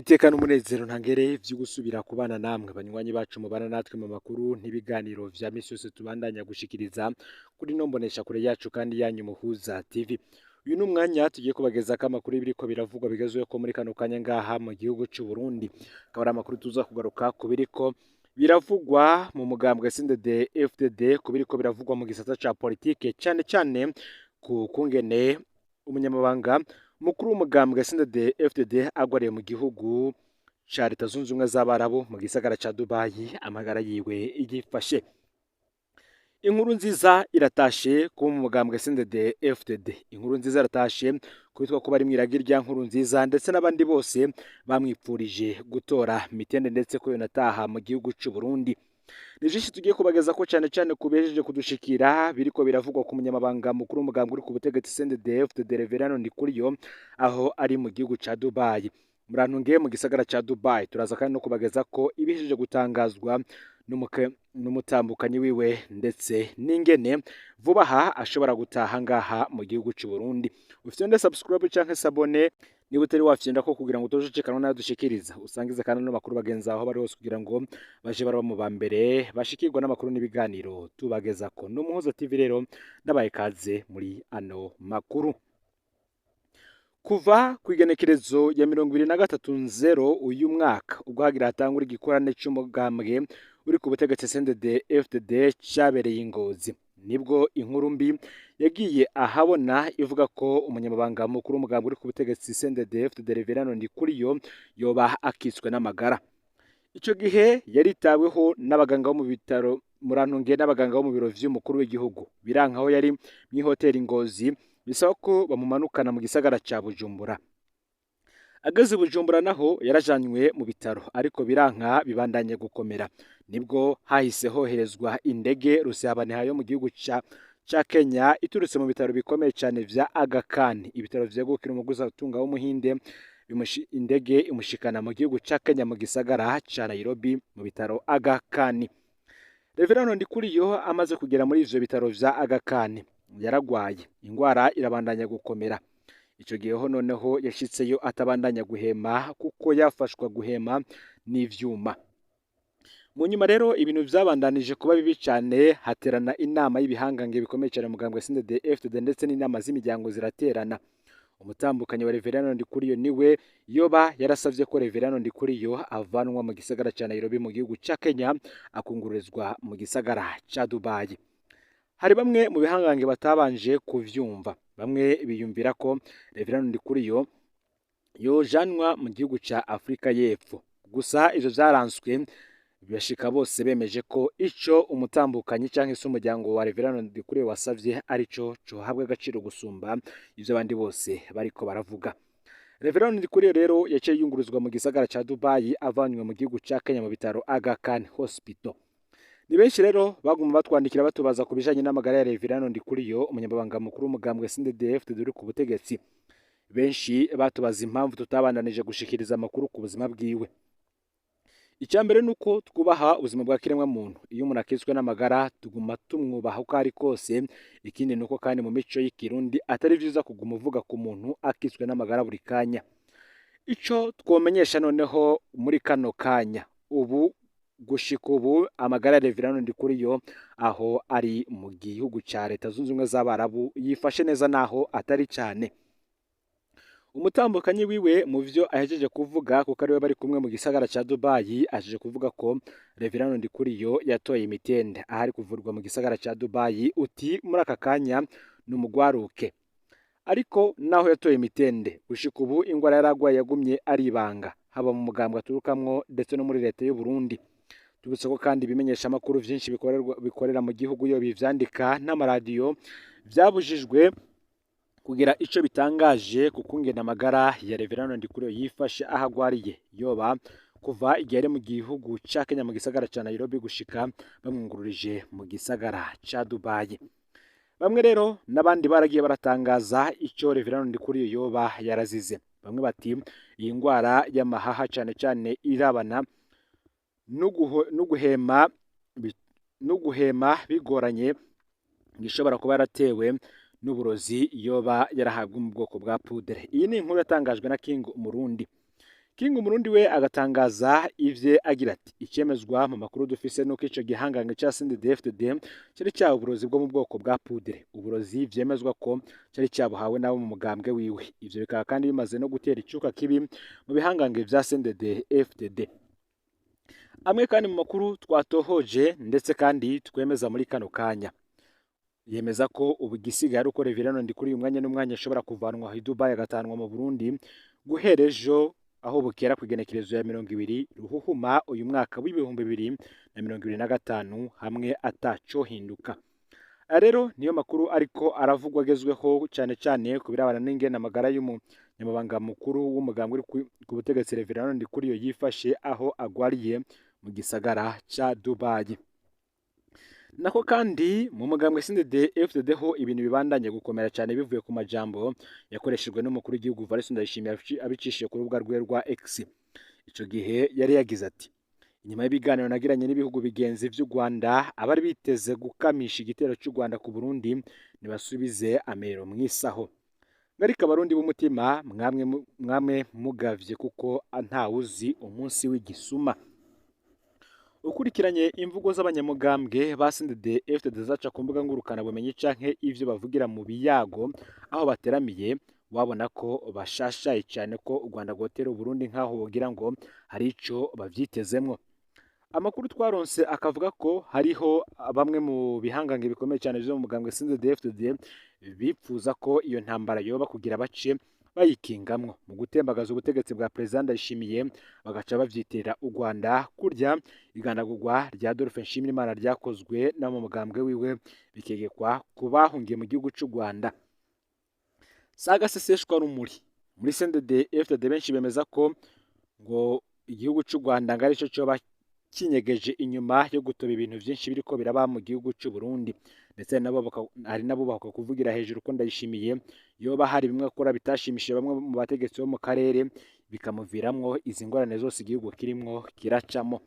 Iteka n'umunezero ntangere vyo gusubira kubana namwe banywanyi bacu mubana natwe mu makuru n'ibiganiro vya misi yose tubandanya gushikiriza kuri ino mboneshakure yacu kandi yanyu Muhuza TV. Uyu ni umwanya tugiye kubagezako amakuru y'ibiriko biravugwa bigezweho muri kano kanya ngaha mu gihugu c'u Burundi. Akaba ari amakuru tuza kugaruka ku biriko biravugwa mu mugambwe CNDD FDD, ku biriko biravugwa mu gisata ca politike, cane cane ku kungene umunyamabanga mukuru w'umugambwe CNDD FDD agwariye mu gihugu ca Leta Zunze Ubumwe z'Abarabu mu gisagara ca Dubai, amagara yiwe yifashe. Inkuru nziza iratashe kuba mu mugambwe CNDD FDD. Inkuru nziza iratashe kubitwa ko bari mw'iragi rya Nkuru nziza ndetse n'abandi bose bamwipfurije gutora mitende ndetse ko yonataha mu gihugu c'u Burundi. Ni vyinshi tugiye kubageza ko cane cane kubejeje kudushikira biriko biravugwa ku munyamabanga mukuru w'umugambwe uri ku butegetsi CNDD FDD Reverend Ndikuriyo, aho ari mu gihugu ca Dubai. Murantunge mu gisagara ca Dubai, turaza kandi no kubageza ko ibihejeje gutangazwa n'umutambukanyi wiwe ndetse n'ingene vuba aha ashobora gutaha ngaha mu gihugu c'u Burundi. Ufite subscribe canke s'abonner niba utari wafyenda ko kugira ngo utoje nayo dushikiriza, usangize kandi no makuru bagenzi aho bari hose kugira ngo baje baraba mu ba mbere bashikirwa n'amakuru n'ibiganiro tubagezako. N'Umuhuza TV rero ndabaye kaze muri ano makuru. Kuva ku igenekerezo ya 23/0 uyu mwaka, ubwo hagira hatangura igikorane c'umugambwe uri ku butegetsi CNDD FDD cabereye i Ngozi, nibwo inkuru mbi yagiye ahabona ivuga ko umunyamabanga mukuru w'umugambwe uri ku butegetsi CNDD FDD Reverend Ndikuriyo yoba akitswe n'amagara. Ico gihe yaritaweho n'abaganga bo mu bitaro, murantunge, n'abaganga bo mu biro vy'umukuru w'igihugu, biranka aho yari mw'ihoteli Ngozi, bisaba ko bamumanukana mu gisagara ca Bujumbura. Ageze i Bujumbura naho yarajanywe mu bitaro, ariko biranka bibandanye gukomera. Nibwo hahise hoherezwa indege Rusehabaniha yo mu gihugu ca Kenya iturutse mu bitaro bikomeye cane vya Aga Khan, ibitaro vyegukira umugwizatunga w'Umuhinde, indege imushikana mu gihugu ca Kenya mu gisagara ca Nairobi mu bitaro Aga Khan. Reverend Ndikuriyo amaze kugera muri ivyo bitaro vya Aga Khan yaragwaye, ingwara irabandanya gukomera. Ico gihe ho noneho yashitseyo atabandanya guhema kuko yafashwa guhema n'ivyuma. Mu nyuma rero ibintu vyabandanije kuba bibi cane, haterana inama y'ibihangange bikomeye cane mu mugambwe CNDD FDD ndetse n'inama z'imiryango ziraterana. Umutambukanyi wa Reverend Ndikuriyo niwe yoba yarasavye ko Reverend Ndikuriyo avanwa mu gisagara ca Nairobi mu gihugu ca Kenya akungururizwa mu gisagara ca Dubai. Hari bamwe mu bihangange batabanje kuvyumva, bamwe biyumvira ko Reverend Ndikuriyo yojanwa mu gihugu ca Afrika y'Epfo. Gusa ivyo vyaranswe, bashika bose bemeje ko ico umutambukanyi canke se umuryango wa Reverend Ndikuriyo wasavye arico cohabwa agaciro gusumba ivyo abandi bose bariko baravuga. Reverend Ndikuriyo rero yaciye yunguruzwa mu gisagara ca Dubai avanywe mu gihugu ca Kenya mu bitaro Aga Khan Hospital. Ni benshi rero baguma batwandikira batubaza ku bijanye n'amagara ya Reverend Ndikuriyo, umunyamabanga mukuru w'umugambwe CNDD FDD uri ku butegetsi. Benshi batubaza impamvu tutabandanije gushikiriza amakuru ku buzima bwiwe. Icya mbere ni uko twubaha ubuzima bwa kiremwa muntu. Iyo umuntu akitswe n'amagara tuguma tumwubaha uko ari kose. Ikindi ni uko kandi mu mico y'Ikirundi atari vyiza kuguma uvuga ku muntu akitswe n'amagara buri kanya. Ico twomenyesha noneho muri kano kanya, ubu gushika ubu amagara ya Reverend Ndikuriyo aho ari mu gihugu ca Leta Zunze Ubumwe z'Abarabu yifashe neza naho atari cane. Umutambukanyi wiwe mu vyo ahejeje kuvuga, kuko ariwe bari kumwe mu gisagara ca Dubai, ahejeje kuvuga ko Reverend Ndikuriyo yatoye imitende aho ari kuvurwa mu gisagara ca Dubai, uti muri aka kanya ni umugwaruke. Ariko naho yatoye imitende, gushika ubu ingwara yaragwaye yagumye ari ibanga, haba mu mugambwe aturukamwo ndetse no muri leta y'u Burundi. Tubutse ko kandi ibimenyesha amakuru vyinshi bikorera mu gihugu yo bivyandika n'amaradiyo vyabujijwe kugira ico bitangaje ku kungena amagara ya Reverend Ndikuriyo yifashe aho agwariye, yoba kuva igihe ari mu gihugu ca Kenya mu gisagara ca Nairobi gushika bamwungururije mu gisagara ca Dubai. Bamwe rero n'abandi baragiye baratangaza ico Reverend Ndikuriyo yoba yarazize. Bamwe bati iyi ngwara y'amahaha cane cane irabana n'uguhema bigoranye, ishobora kuba yaratewe n'uburozi yoba yarahabwa mu bwoko bwa poudre. Iyi ni inkuru yatangajwe na King Umurundi. King Umurundi we agatangaza ivye agira ati: "Icemezwa mu makuru dufise nuko ico gihangange ca CNDD-FDD cari cyahawe uburozi bwo mu bwoko bwa poudre, uburozi vyemezwa ko cari cyabuhawe nabo mu mugambwe wiwe. Ivyo bikaba kandi bimaze no gutera icuka kibi mu bihangange vya CNDD-FDD." Amwe kandi mu makuru twatohoje ndetse kandi twemeza muri kano kanya yemeza ko ubu igisigaye ari uko Reverend Ndikuriyo umwanya n'umwanya ashobora kuvanwa i Dubai agatanwa mu Burundi guhera ejo aho bukera ku igenekerezo ya 20 Ruhuhuma uyu mwaka w'2025 hamwe atacohinduka. Aya rero niyo makuru ariko aravugwa agezweho cyane cyane ku birabana n'ingene amagara y'umunyamabanga mukuru w'umugambwe uri ku butegetsi Reverend Ndikuriyo yifashe aho agwariye mu gisagara ca Dubai. Nako kandi mu mugambwe CNDD-FDD ho ibintu bibandanye gukomera cyane bivuye ku majambo yakoreshejwe n'umukuru w'igihugu Evariste Ndayishimiye abicishije ku rubuga rwe rwa X. Ico gihe yari yagize ati: "Inyuma y'ibiganiro nagiranye n'ibihugu bigenzi vy'u Rwanda, abari biteze gukamisha igitero cy'u Rwanda ku Burundi nibasubize amero mwisaho. Ariko abarundi b'umutima mwamwe mwamwe mugavye kuko ntawuzi umunsi w'igisuma." Ukurikiranye imvugo z'abanyamugambwe ba CNDD-FDD zaca ku mbuga ngurukana bumenyi canke ivyo bavugira mu biyago aho bateramiye, wabona ko bashashaye cyane ko u Rwanda rwotera Uburundi nkaho wogira ngo hari ico bavyitezemwo. Amakuru twaronse akavuga ko hariho bamwe mu bihangange bikomeye cyane vyo mu mugambwe CNDD-FDD bipfuza ko iyo ntambara yoba kugira bace bayikingamwo mu gutembagaza ubutegetsi bwa President Ndayishimiye, bagaca bavyitirira u Rwanda kurya igandagurwa rya Adolphe Nshimirimana ryakozwe no mu mugambwe wiwe bikegekwa ku bahungiye mu gihugu c'u Rwanda. Saga seseshwa rumuri muri CNDD FDD benshi bemeza ko ngo igihugu c'u Rwanda ngo arico coba kinyegeje inyuma yo gutoba ibintu vyinshi biriko biraba mu gihugu c'u Burundi, ndetse hari nabo baka kuvugira hejuru ko Ndayishimiye yoba hari bimwe akora bitashimishije bamwe mu bategetsi bo mu karere, bikamuviramwo izi ngorane zose igihugu kirimwo kiracamo.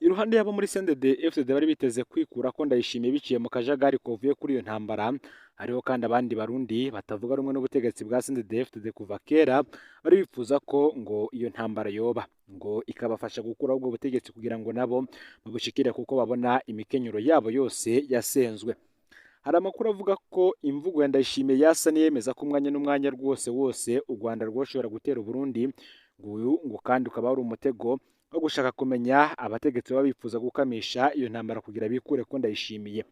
Iruhande yabo muri CNDD FDD bari biteze kwikura ko Ndayishimiye biciye mu kajagari kovuye kuri iyo ntambara, hariho kandi abandi barundi batavuga rumwe n'ubutegetsi bwa CNDD FDD kuva kera bari bifuza ko ngo iyo ntambara yoba ngo ikabafasha gukuraho ubwo butegetsi kugira ngo nabo babushikire, kuko babona imikenyero yabo yose yasenzwe. Hari amakuru avuga ko imvugo ya Ndayishimiye yasa n'iyemeza ko umwanya n'umwanya rwose wose u Rwanda rwoshobora gutera Uburundi, ngo uyu ngo kandi ukaba wari umutego wo gushaka kumenya abategetsi baba bifuza gukamisha iyo ntambara kugira bikure ko Ndayishimiye.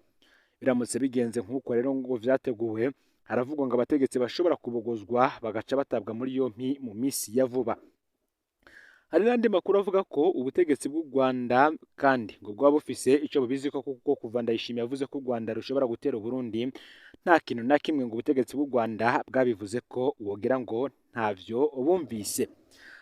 Biramutse bigenze nk'uko rero ngo vyateguwe, haravugwa ngo abategetsi bashobora kubogozwa bagaca batabwa muri yompi mu misi ya vuba. Hari n'andi makuru avuga ko ubutegetsi bw'u Rwanda kandi ngo bwaba bufise ico bubizi ko, kuko kuva Ndayishimiye yavuze ko u Rwanda rushobora gutera Uburundi, nta kintu na kimwe ngo ubutegetsi bw'u Rwanda bwabivuze ko wogira ngo ntavyo bumvise.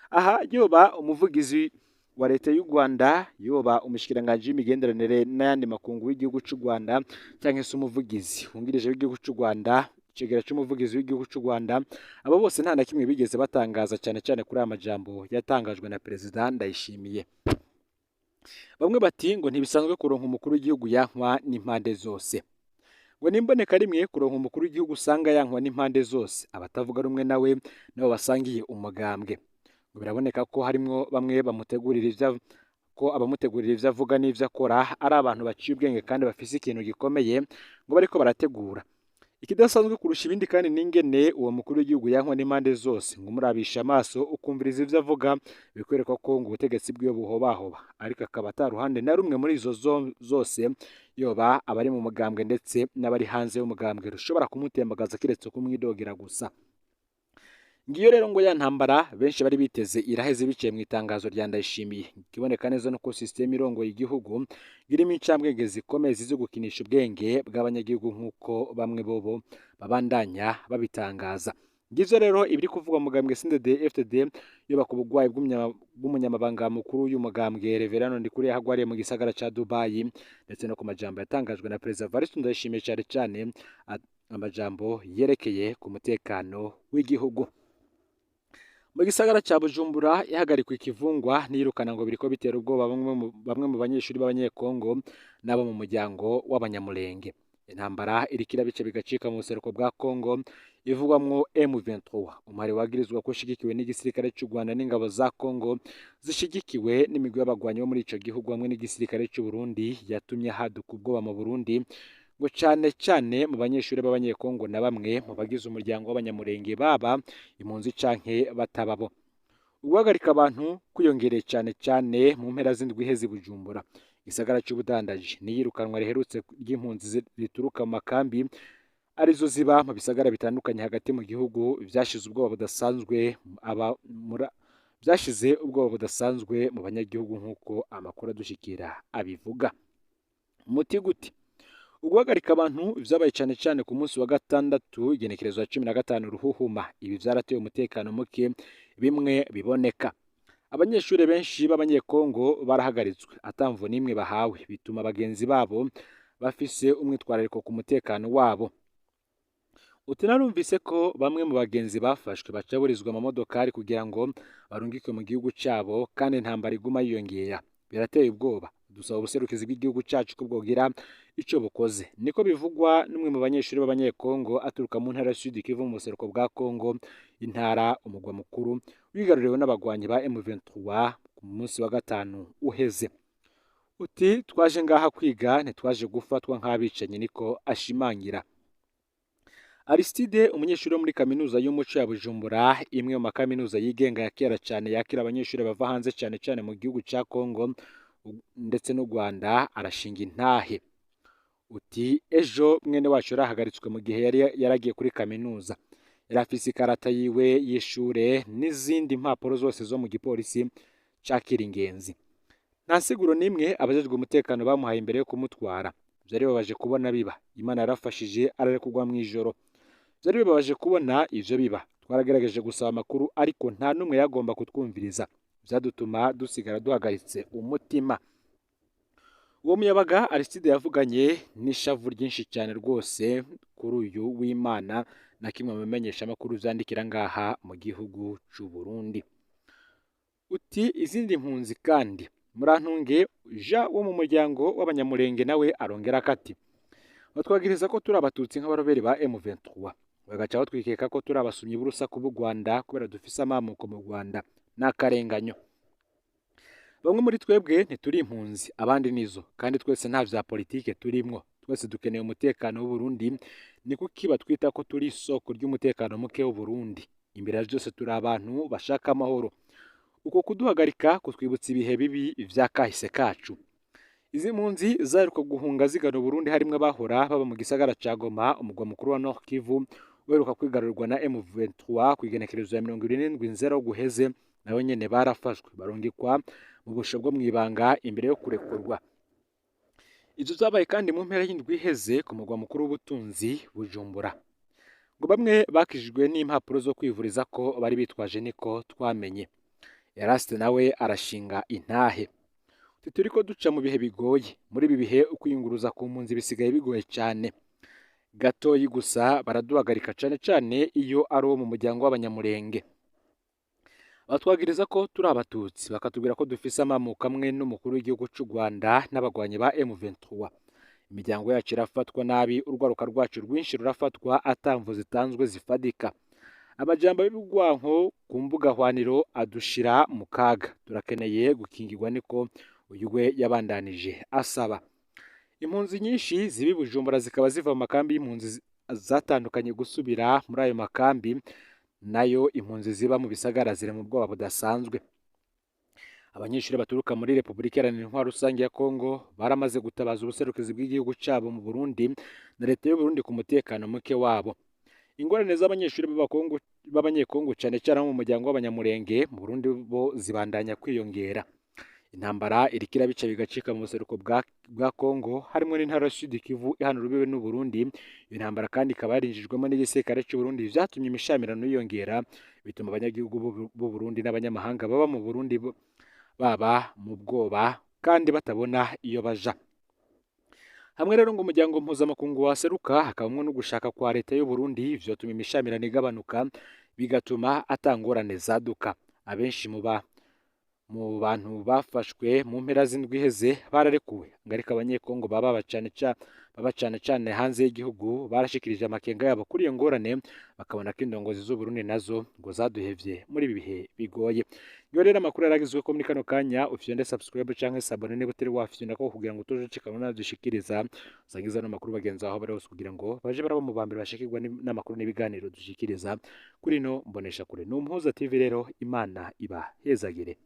Aha yoba umuvugizi wa leta y'u Rwanda, yoba umushikiranganji w'imigenderanire n'ayandi makungu w'igihugu c'u Rwanda, canke se umuvugizi wungirije w'igihugu c'u Rwanda, icegera c'umuvugizi w'igihugu c'u Rwanda, abo bose nta na kimwe bigeze batangaza cyane cyane kuri aya majambo yatangajwe na Perezida Ndayishimiye. Bamwe bati ngo ntibisanzwe kuronka umukuru w'igihugu yankwa n'impande zose. Ngo nimboneka rimwe kuronka umukuru w'igihugu usanga yankwa n'impande zose, abatavuga rumwe nawe nabo basangiye umugambwe. Ngo biraboneka ko harimwo bamwe bamutegurira ivyo, ko abamutegurira ivyo avuga n'ivyo akora ari abantu baciye ubwenge kandi bafise ikintu gikomeye ngo bariko barategura. Ikidasanzwe kurusha ibindi kandi n'ingene uwo mukuru w'igihugu yankwa n'impande zose, ngo umurabisha amaso ukumviriza ivyo avuga bikwereka ko ngo ubutegetsi bwiwe buhobahoba, ariko akaba ata ruhande na rumwe muri izo zose, yoba abari mu mugambwe ndetse n'abari hanze y'umugambwe, rushobora kumutembagaza kiretse kumwidogera gusa. Ngiyo rero ngo ya ntambara benshi bari biteze iraheze biciye mu itangazo rya Ndayishimiye. Ikiboneka neza nuko system irongoye igihugu irimo incambwenge zikomeye zizi gukinisha ubwenge bw'abanyagihugu nk'uko bamwe bobo babandanya babitangaza. Ngivyo rero ibiri kuvugwa mu mugambwe CNDD FDD, yoba ku bugwayi bw'umunyamabanga mukuru y'umugambwe Reverend Ndikuriyo agwariye mu gisagara ca Dubai, ndetse no ku majambo yatangajwe na Perezida Evariste Ndayishimiye, cyane cyane amajambo yerekeye ku mutekano w'igihugu. Mu gisagara ca Bujumbura ihagarikwa ikivungwa n'iyirukana ngo biriko bitera ubwoba bamwe mu banyeshuri b'abanyekongo n'abo mu muryango w'abanyamulenge. Intambara iriko irabica bigacika mu buseruko bwa Congo ivugwamwo M23, umuhari wagirizwa ko ushigikiwe n'igisirikare c'u Rwanda n'ingabo za Congo zishigikiwe n'imigwi y'abagwanyi bo muri ico gihugu hamwe n'igisirikare c'u Burundi, yatumye haduka ubwoba mu Burundi, ngo cane cane mu banyeshuri b'Abanyekongo na bamwe mu bagize umuryango w'Abanyamurenge, baba impunzi canke batababo. Uguhagarika abantu kwiyongereye cane cane mu mpera z'indwi iheze i Bujumbura, igisagara c'ubudandaji, n'iyirukanwa riherutse ry'impunzi rituruka mu makambi arizo ziba mu bisagara bitandukanye hagati mu gihugu, vyashize ubwoba budasanzwe mu banyagihugu nk'uko amakuru adushikira abivuga. Muti gute? Uguhagarika abantu vyabaye cane cane ku munsi wa gatandatu, igenekerezo ya 15 Ruhuhuma. Ibi vyarateye umutekano muke bimwe biboneka. Abanyeshuri benshi b'Abanyekongo barahagaritswe atamvo n'imwe bahawe, bituma bagenzi babo bafise umwitwarariko ku mutekano wabo. Uti narumvise ko bamwe mu bagenzi bafashwe bacaburizwa amamodokari kugira ngo barungikwe mu gihugu cabo, kandi intambara iguma yiyongera. Birateye ubwoba. Dusaba ubuserukizi bw'igihugu cacu ko bwogira ico bukoze. Niko bivugwa n'umwe mu banyeshuri b'Abanyekongo aturuka mu ntara ya Sud Kivu mu buseruko bwa Kongo, intara umugwa mukuru wigaruriwe n'abagwanyi ba M23 ku munsi wa gatanu uheze. Uti twaje ngaha kwiga, ntitwaje gufatwa nk'abicanyi, niko ashimangira. Aristide, umunyeshuri wo muri kaminuza y'umuco ya Bujumbura, imwe mu makaminuza yigenga ya kera cane yakira abanyeshuri bava hanze cane cane mu gihugu ca Kongo ndetse n'u Rwanda, arashinga intahe. Uti ejo mwene wacu yarahagaritswe mu gihe yari yaragiye kuri kaminuza. Yari afise ikarata yiwe y'ishure n'izindi mpapuro zose zo mu gipolisi cakira ingenzi. Nta siguro n'imwe abajejwe umutekano bamuhaye imbere yo kumutwara. Vyari bibabaje kubona biba. Imana yarafashije ararekurwa mw'ijoro. Vyari bibabaje kubona ivyo biba. Twaragerageje gusaba amakuru ariko nta n'umwe yagomba kutwumviriza. Vyadutuma dusigara duhagaritse umutima. Uwo muyabaga Aristide yavuganye n'ishavu ryinshi cyane rwose kuri uyu w'Imana na kimwe mu bimenyeshamakuru vyandikira ngaha mu gihugu c'u Burundi. Uti izindi mpunzi kandi, Murantunge Jean wo mu muryango w'Abanyamurenge nawe arongera akati: batwagiriza ko turi abatutsi nk'abaroberi ba M23, bagaca batwikeka ko turi abasumyi b'urusaku b'u Rwanda kubera dufise amamuko mu Rwanda n'akarenganyo. Bamwe muri twebwe ntituri impunzi, abandi nizo, kandi twese nta vya politike turimwo. Twese dukeneye umutekano w'u Burundi. Ni kuki batwita ko turi isoko ry'umutekano muke w'u Burundi? Imbere ya vyose turi abantu bashaka amahoro. Uko kuduhagarika kutwibutsa ibihe bibi vya kahise kacu. Izi mpunzi zaheruka guhunga zigana Burundi, harimwo abahora baba mu gisagara ca Goma, umugwa mukuru wa Nord Kivu, uheruka kwigarurwa na M23 kw'igenekerezo ya 27 Nzero guheze. Nabo nyene barafashwe barungikwa mu busho bwo mw'ibanga imbere yo kurekurwa. Ivyo vyabaye kandi mu mpera y'indwi iheze ku mugwa mukuru w'ubutunzi Bujumbura. Ngo bamwe bakijijwe n'impapuro zo kwivuriza ko bari bitwaje, niko twamenye. Eraste nawe arashinga intahe. Turiko duca mu bihe bigoye. Muri ibi bihe ukwiyunguruza ku mpunzi bisigaye bigoye cyane. Gatoyi gusa baraduhagarika, cane cane iyo ari uwo mu muryango w'Abanyamurenge. Batwagiriza ko turi abatutsi, bakatubwira ko dufise amamuko amwe n'umukuru w'igihugu c'u Rwanda n'abagwanyi ba M23. Imiryango yacu irafatwa nabi, urwaruka rwacu rwinshi rurafatwa atamvo zitanzwe zifadika. Amajambo y'ubugwanko ku mbuga hwaniro adushira mu kaga. Turakeneye gukingirwa, niko uyu we yabandanije asaba. Impunzi nyinshi ziba i Bujumbura zikaba ziva mu makambi y'impunzi zatandukanye gusubira muri ayo makambi, nayo impunzi ziba mu bisagara ziri mu bwoba budasanzwe. Abanyeshuri baturuka muri Repubulika Iharanira Intwaro Rusange ya Kongo baramaze gutabaza ubuserukizi bw'igihugu cabo mu Burundi na leta y'u Burundi ku mutekano muke wabo. Ingorane z'abanyeshuri b'Abanyekongo cane cane abo mu muryango w'Abanyamurenge mu Burundi bo zibandanya kwiyongera. Intambara iriko irabica bigacika mu buseruko bwa Kongo, harimwo n'intara ya Sud Kivu ihana urubibe n'u Burundi. Iyo ntambara kandi ikaba yarinjijwemo n'igisirikare c'u Burundi, vyatumye imishamirano yiyongera, bituma abanyagihugu b'u Burundi n'abanyamahanga baba mu Burundi baba mu bwoba kandi batabona iyo baja. Hamwe rero ngo umuryango mpuzamakungu waseruka hakabamwo no gushaka kwa leta y'u Burundi, vyotuma imishamirano igabanuka, bigatuma ata ngorane zaduka. Abenshi mu ba Mu bantu bafashwe mu mpera z'indwi iheze bararekuwe, ngo ariko Abanyekongo baba cane cane hanze y'igihugu barashikirije amakenga yabo kuri iyo ngorane, bakabona ko indongozi z'Uburundi nazo ngo zaduhevye muri ibi bihe bigoye. Iyo rero amakuru yaragizwe ko muri kano kanya, ufyonde subscribe canke s'abonner niba utari wafyonda ko, kugira ngo utoje ucikanwa nadushikiriza. Usangiza ano makuru bagenzi aho bari hose, kugira ngo baje baraba mu bambere bashikirwa n'amakuru n'ibiganiro dushikiriza kuri ino mbonesha kure. Ni Umuhuza TV rero, Imana ibahezagire.